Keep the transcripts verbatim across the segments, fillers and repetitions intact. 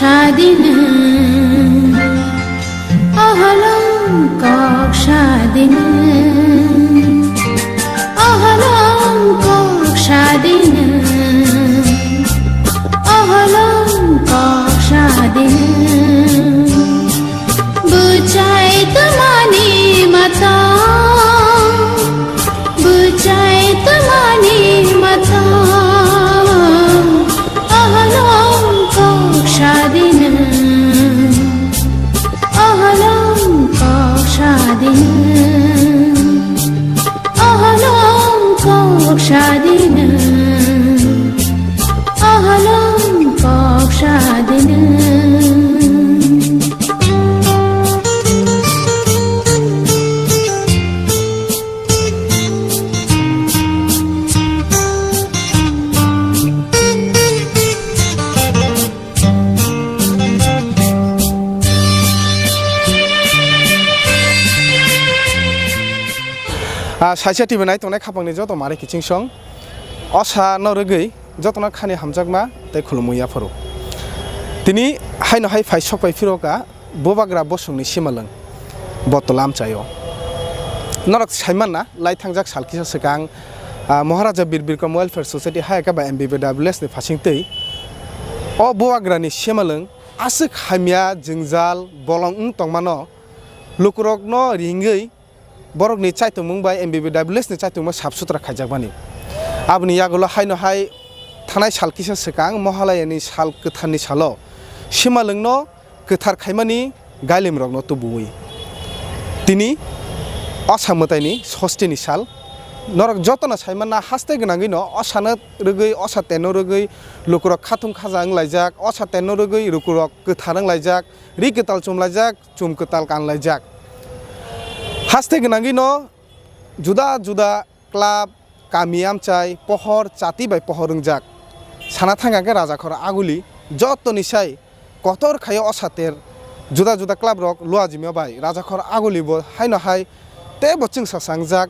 Sadina, ahalong kok sadina, ahalong kok sadina, ahalong kok sadina. Bwchai twmani matha, bwchai twmani matha, ahalong kok sadina, ahalong kok sadina, ahalong kok sadina, ahalong kok sadina. Ah, saisa T V nai tongnai khapangni joto mare kiching song. Osa no rwgwi jotono khani hamjakma tei khulumui yapharo. Tini haino hai phai sok pai phiro ka Bubagra bosongni simalwng bo tola amchaio. Norok saimanna lai thangjak sal kisa swkang, ah, Maharaja Bir Bikram Welfare Society hai khe ba M B B W S ni phasing twi o Bubagrani simalwng aswk hamya jwngjal bolong wng tongmano lukurokno ringwi borokni chaitongmung bai M B B W S ni chaitongma sap sutra khaijakmani. Aboni yagulo haino hai thanai sal kisa swkang Mohalayani sal kwtharni salo simalwngno kwthar khaimani gailimrokno tubuwi tini Osa mwtaini sostini sal. Norok jotono saimanna haste gwnangwino osano rwgwi, osa terno rwgwi lukurok khathung khaja wnglaijak, osa terno rwgwi lukurok kwthar wnglaijak, ri kwtal chumlaijak, chum kwtal kanlaijak. Haste gwnangwino juda juda club, kami amchai, pohor, chati bai pohor wngjak. Sana thangkha khe Rajakhor Aguli jotoni sai kotor khaio osa ter juda juda club rok Luajima bai Rajakhor Aguli bo haino hai teibo chwngsa sangjak,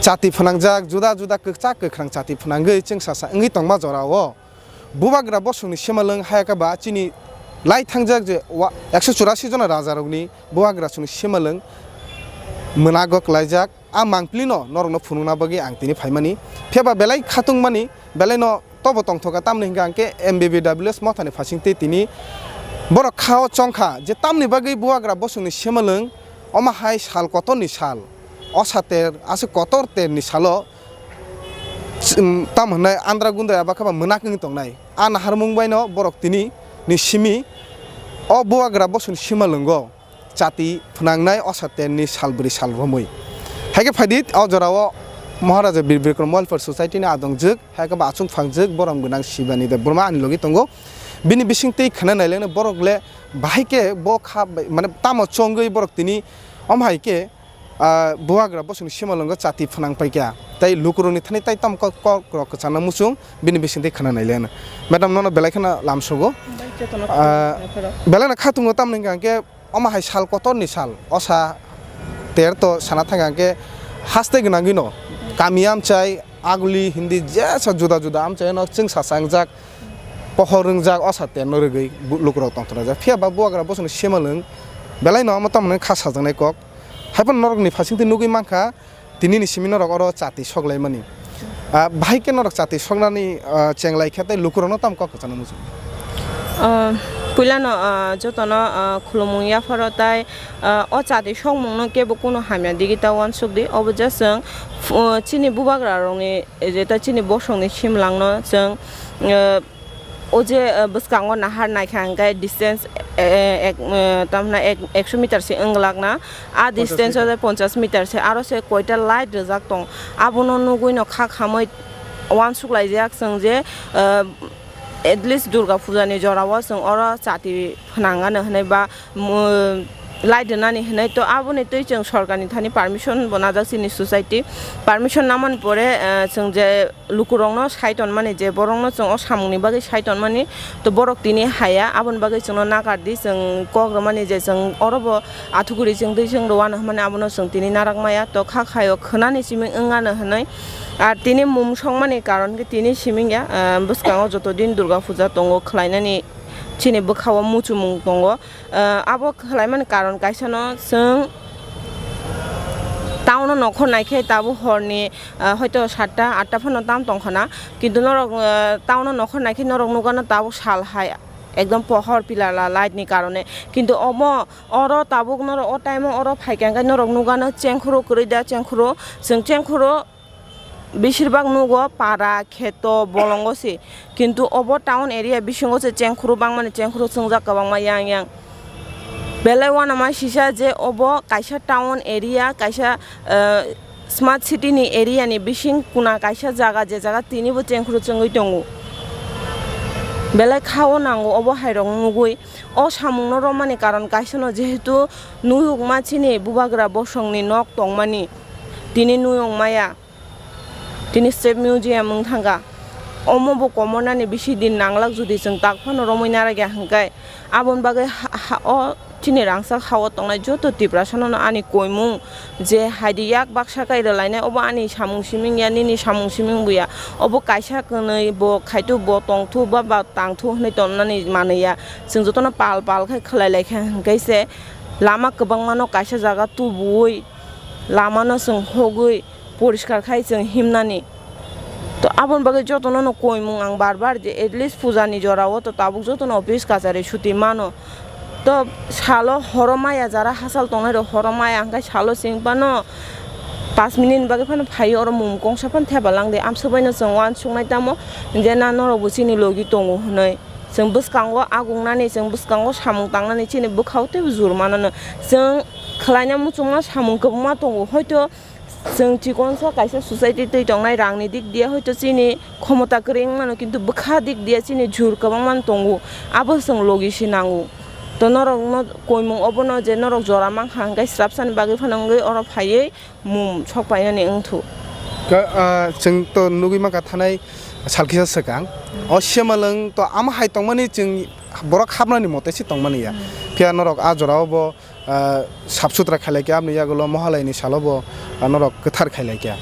chati phnangjak, juda juda kwchak kwkhrang chati phnangwi chwngsasa wngwi tongma jorao Bubagra bosongni simalwng hayakhe ba chini lai thangjak je wa-, ekso churasi jona rajarokni Bubagra songni simalwng mwnago klaijak. A mangpilino norokno phunukna bagwi ang tini phaimani. Phiya ba belai khatungmani, belaino tobo tongthoka, tamni hwnkhe ang khe M B B W S mothani phasing tei tini borok khao chongkha je tamni bagwi Bubagra bosongni simalwng omo hai sal kotorni sal. Osa ter, aswk kotor terni salo, um, tamo hwnai andra gundra eba khe ba mwnak wngwi tongnai. A naharmung baino borok tini ni simi o Bubagra bosongni simalwngo chati phnangnai osa terni sal bwrwi sal romwi. Hai khe phaidi o jorao Maharaja Bir Bikram Welfare Society ni adongjwk, hai khe ba achung phangjwk borom gwnang Sibani Debbarma ani logi tongo. Bini bising twi khna nailaino borok le bahai khe bo kha bai, mane tamo chongwi borok tini omo hai khe ah, Bubagra bosongni simalwngo chati phnang paikha. Tei lukurokni thani tai tam kok, kok rok kwchangna muchung bini bisingtwi khna nailaino. Madam, nono belai kheno lamsogo. Bai, jotono Ah, khna phero. Belaino khatungo tamni hwnkha hwnkhe omo hai sal kotorni sal, osa ter to sana thangkha hwnkhe haste gwnangwino kami amchai, aguli hindi jesa juda juda amchaino chwngsasa wngjak, pohor wngjak, osa terno rwgwi bu-, lukurok tongthokjak. Phiya ba Bubagra bosongni simalwng belaino omo tamni kha sajaknai kok. Haiphano norokni phasingtwi nugwi mankha, tinini simi norok oro chati soklaimani. Ah, bahai khe norok chati soknani, ah, chenglai khe tei lukurokno tamo kok kwchangno muchung? Ah, puilano, ah, jotono, ah, khulumung yapharo tai, ah, o chati sokmungno kebo kunu hamya digi ta uansuk di. Obo je chwng, ph-, chini bubagrarokni, je ta chini bosongni simlangno chwng, ah, O je, eh, bwskango nahar naikha hwnkhe distance, eh, ek, eh, tamna ek, ekso meter se wng glak na. A distance o je ponchas meter se, aro se koita light rijak tong. Abono nugwi no kha khamwi uansuk laijak chwng je, eh, at least Durga Puja ni jora o chwng oro chati phnang ano hwnwi ba, mu-, light rwnani hinwi to aboni twi chwng sorkarni thani permission bo najak chini society. Permission namani pore, eh, chwng je lukurokno sai tonmani je borokno chwng o samungni bagwi sai tonmani, to borok tini haya, aboni bagwi chwngno nakar di, chwng kok rwmani je chwng oro bo athukuri chwng twi chwng rwano hwnmani abono chwng tini narak maya, to kha khaio khwnani simi wngano hwnwi. Ar tini mum songmani karon khe tini siming ya, eh, bwskango joto din Durga Puja tongo khlainani Chini bwkha-o muchumung tongo. Ah, abo khlaimani karon kaisa no, chwng town-o nokhor naikhe tabuk horni, ah, hoito satta atta phano tam tongkha na, kintu norok, ah, town-o nokhor naikhe norok nukgano tabuk sal hai ekdom pohor pilala light ni karone, kintu omo oro tabuk norok o time-o oro phaikha hwnkhe norok nukgano chengkhoro kwrwi da, chengkhoro, chwng chengkhoro. Besirbak nugo para, kheto, bolongo se. Kintu obo town area bisingo se chengkhoro bangmani chengkhoro chwngjak kwbangma yang yang. Belai uanama sisa je obo kaisa town area, kaisa, eh, smart city ni area ni bising kuna kaisa jaga, je jaga tinibo chengkhoro chwngwi tongo. Belai khao nango obo hairok nugwi. O samungno romani karon kaisa no, jehetu nuyukma chini bubagra bosongni nok tongmani, tini nuyung maya. Tini State Museum wng thangkha. Omo bo komornani bisi din nanglak, jodi chwng tak phano romwi narwkya hwnkhe, aboni bagwi ha, ha, o chini rangchak ha-o tongnai joto Tiprasano ani koimung je hai di yak baksa kai rwlainai, obo ani samung siming ya, nini samung siming bo ya. Obo kaisa kwnwi bo khaitu, bo tongthu ba, ba tangthu hwnwi tonnani manwi ya. Chwng jotono pal pal khai khwlai lai kha hwnkhe se lama kwbangmano kaisa jaga tubuwi lamano chwng hogwi poriskar khai chwng himnani. To aboni bagwi jotono no koimung ang bar bar je at least puja ni jora o to tabuk jotono office kachari suti mano. To salo horo maya jara hachal tongnai rok horo maya hwnkhe salo chwng phano panch minute ni bagwi phano phaio oro mum kongsa phano theba langdi amswk bai no chwng uansuknai tamo je na norok bo chini logi tongo hwnwi. Chwng bwskango agungnani, chwng bwskango samung tangnani chini bwkhao teibo jur manano. Chwng khwlaina muchungma samung kwbangma tongo, hoito chwng chikonsa kaisa society twi tongnai rangni dik diya hoito chini khomota kwrwi wng mano, kintu bwkha dik diya chini jur kwbangma tongo, abo chwng logi se nango. To norokno koimung obono je norok jora mankha hwnkhe swrapsani bagwi phano wngwi oro phaiwi mum sok painani wngthu. Ka, ah, chwng to nugwi mankha thanai sal kisa swkang. O Simalwng to ama hai tongmani chwng borok hapnani mote se tongmani ya. Hmm. Phiya norok a jorao bo, ah, sap sutra khailai khe, aboni yagulo Mohalaini salo bo, ah, norok kwthar khailai khe.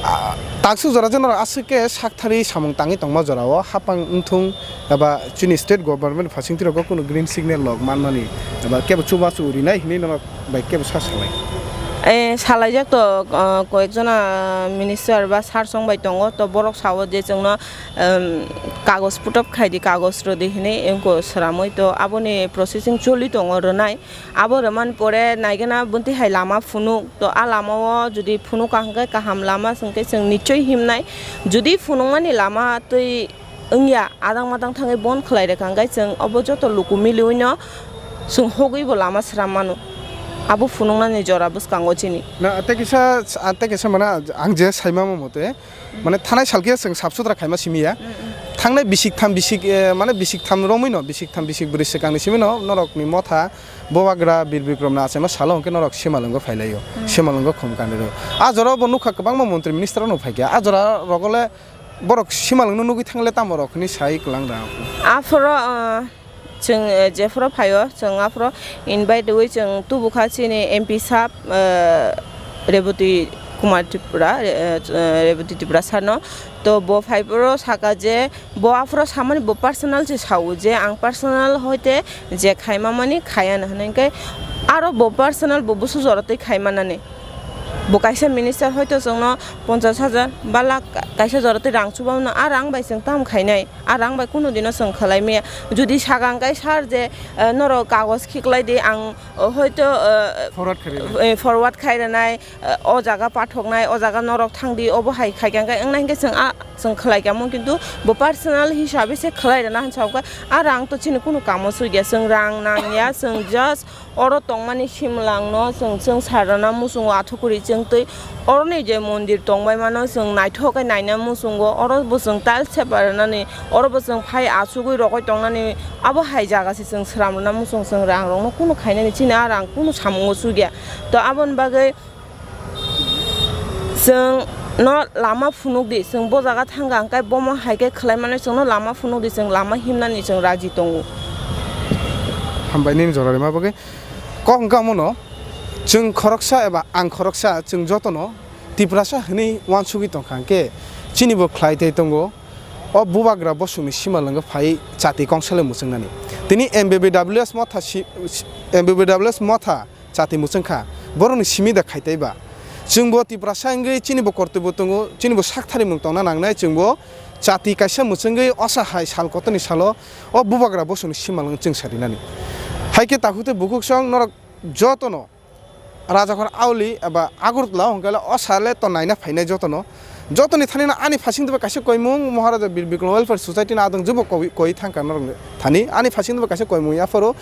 Ah, taksuk jora je norok aswk khe sakthari samung tangwi tongma jorao hapang wngthung. Eba chini state government phasing twi rokgo kunu green signal rok manmani eba kebo chubachu rinai hinwi norok bai kebo sa salai. Eh, salaijak to, ah, koyekjona minister ba sir song bai tongo, to borok sao je chwngno, em, kagoj putop khaidi, kagoj rwdi hinwi engko sramwi, to aboni processing choli tongo rwnai. Abo rwmani pore naigena buntwi hai lama phunuk, to a lamao jodi phunuk ka hwnkhe kaham lama hwnkhe chwng nichoi himnai. Jodi phunukmani lama twi wngya, adang madang thangwi bon khwlai rwkha hwnkhe chwng obo joto luku miliwino chwng hogwibo lama sram mano. Abo phunuknani jora bwskango chini. Na, tei kisa, tei kisa mana ang je saimamo mote, mane thanai salkhe chwng sap sutra khaima simi ya. Mm, mm. Thangnai bisik tham bisik, eh, mane bisik tham romwi no, bisik tham bisik bwrwi swkangni simi no, norokni motha, Bubagra Bir Bikrom no achaima salo hwnkhe norok Simalwngo phailaio. Mm. Simalwngo khum kaniro. A jora bo nukha kwbangma montri minister rok no phaikha. A jora rogole borok Simalwng no nugwi thangle tamo rok hinwi sai kwlang da. Aphoro, ah, chwng, eh, jephuru phaio, chwng aphuru invite rwui chwng tubukha chini M P sab, eh, Reboti Kumar Tripura, eh, eh, Reboti Tripura sir no. To bo phaiphuru saka je bo aphuru samani bo personal se sao je ang personal hoite je khaima mani khaya na hinwi khe aro bo personal bo busu jora twi khaima nani. Bo kaisa minister hoito chwngno ponchash hajar ba lakh kaisa jora twi rang chubamano, a rang bai chwng tamo khainai, a rang bai kunu dino chwng khwlai maya. Jodi sagang kai sir je, eh, norok kagoj khiklai di, ang, oh, hoito, eh, Forward khairwi. Eh, forward khai rwnai, eh, o jaga pathoknai, o jaga norok thangdi, obo hai khaikha khe wngnai hwnkhe chwng a, chwng khwlai kamo, kintu bo personal hisabe se khwlai rwna hinwi sao khe, a rang to chini kunu kamo sui ya, chwng rang nang ya, chwng just oro tongmani Simlangno chwng, chwng sarana muchungo athukuri chwng twi oroni je mondir tongbaimano chwng naithok khe naina muchungo, oro bo chwng tiles sepai rwnani, oro bo chwng phai achugwi rogwi tongnani, abo hai jaga se chwng sram rwna muchung, chwng rang rokno kunu khainani chini a rang kunu samungo chukya. To aboni bagwi chwng no lama phunuk di, chwng bo jaga thangkha hwnkhe bomo hai khe khwlai mano, chwngno lama phunuk di, chwng lama himnani chwng raji tongo. Hambai nini jora rwma bagwi. Kok hwnkha omono, chwng khoroksa eba ang khoroksa, chwng jotono Tiprasa hwnwi uansugwi tongkha hwnkhe chini bo khlai tei tongo. o bubagra bosongni simalwngo phai chati kongsalai mwchwngnani. Tini M B B W S motha si, M B B W S motha chati mwchwngkha, borokni simi da khaitaiba. Chwngbo Tiprasa wngwi chinibo kortoibo tongo, chinibo saktharimung tongna nangnai, chwngbo chati kaisa mwchwngwi osa hai sal kotorni salo o bubagra bosongni simalwng chwng sarinani. Haikhe takhuk tei bukhuksong norok jotono Rajakhor Auli eba Agartala hwnkhe o sale to naina phainai jotono. Jotoni thani no ani phasing twi kaisa koimung Maharaja Bir Bikram Welfare Society ni adong jubo koi, koi thangkha norok thani. Ani phasing twi kaisa koimung yapharo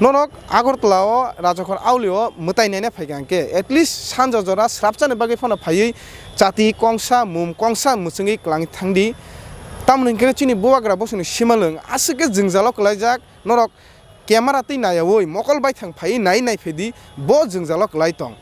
norok Agartala o Rajakhor Auli o mwtai naina phaikha hwnkhe at least sanja jora srapchani bagwi phano phaiwi chati kongsa, mum kongsa mwchwngwi kwlangwi thangdi. Tamoni hwnkhe chini bubagra bosongni simalwng aswk khe jwngjalo kwlaijak norok camera twi nayaui mokol baithang phaiwi nai nai phaidi bo jwngjalo kwlai tong.